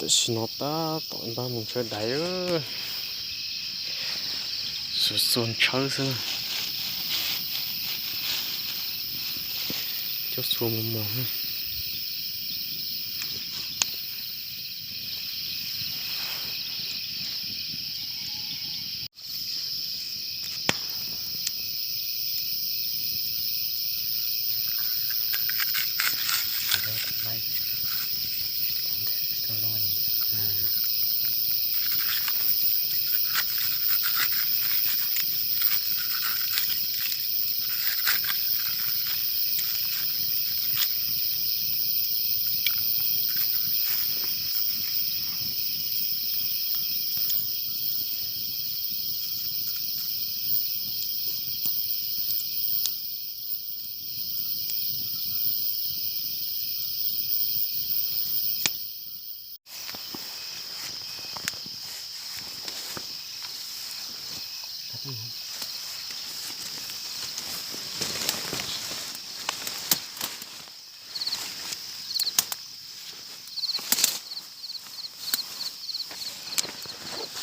Tam sim no tab tom npaj mus tshawb daiv, xuas xuas ntshawb xwb. Coj xuas mos mos.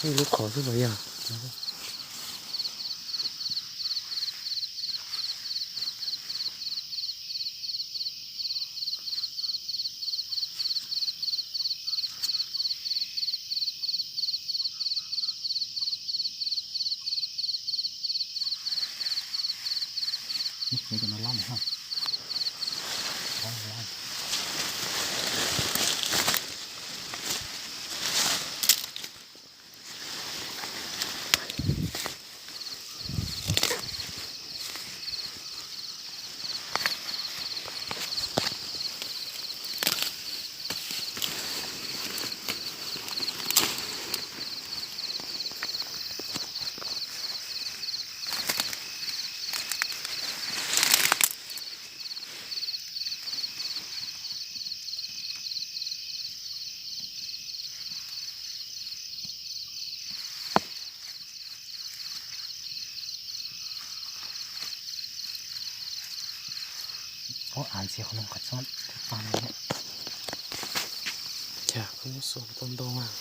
Lub qhov xwb los yog. Ua ntxiv qhov no qhov txob tag li. Cas koj muab xuas tau ntau mas.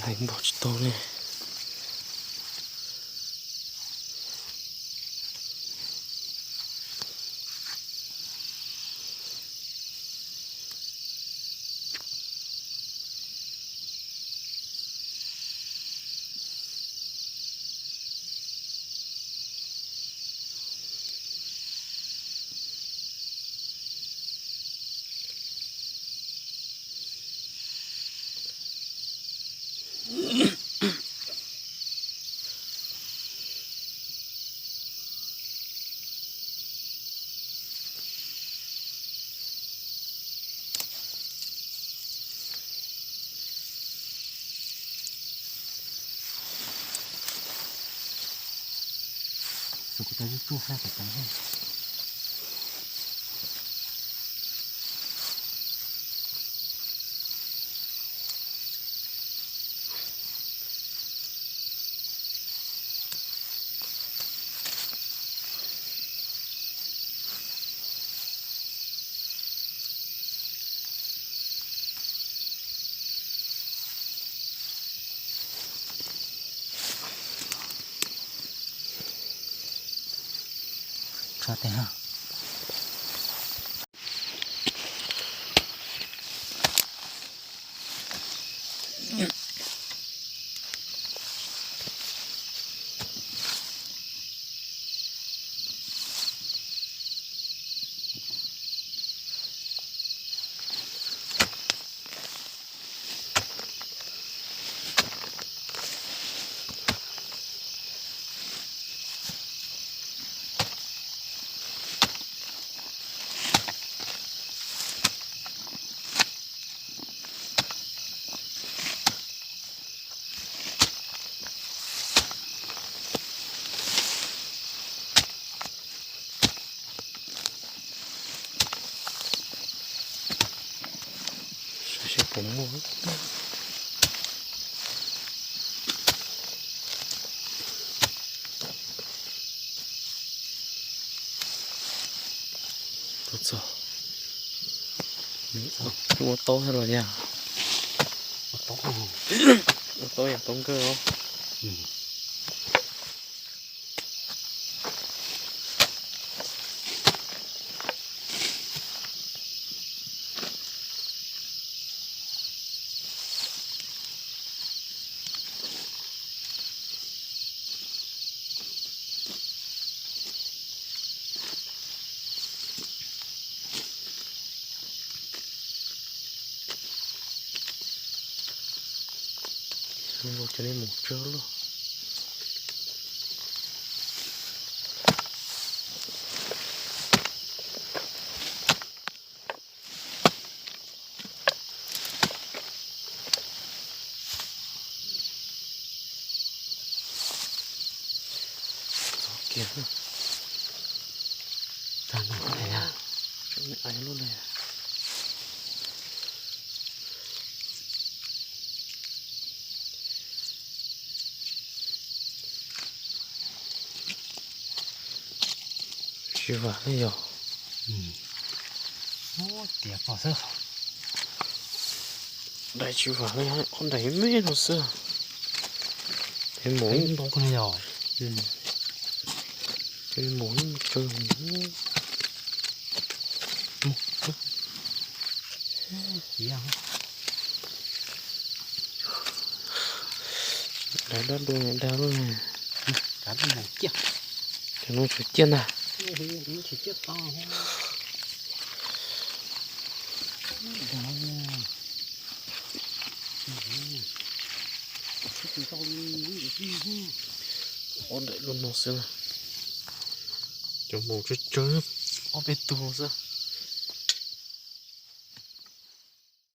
Hlais npaum tsis tau li. Kuv tau zuj tsuj hab kuv tau hab. Tso tes ha. Seb puas muaj. Tuaj txog, ua taub thiab los yog? Ua taub yog taub nkawj os. Cov nej mus tsawg lawm. Txog kiag, tag no, ais lub ne. Tsis vam li yog. Tias pom xwb. Daim tsis vam li, qhov daim me no xwb. Peb mus ib npau koj yog. Peb mus ib tsev. Daim dab dua dag lub ne. Cov no tsis ciaj ntag. Ob daim lub no xwb na. Cov mus tsawg tsawg, ob peb tug xwb.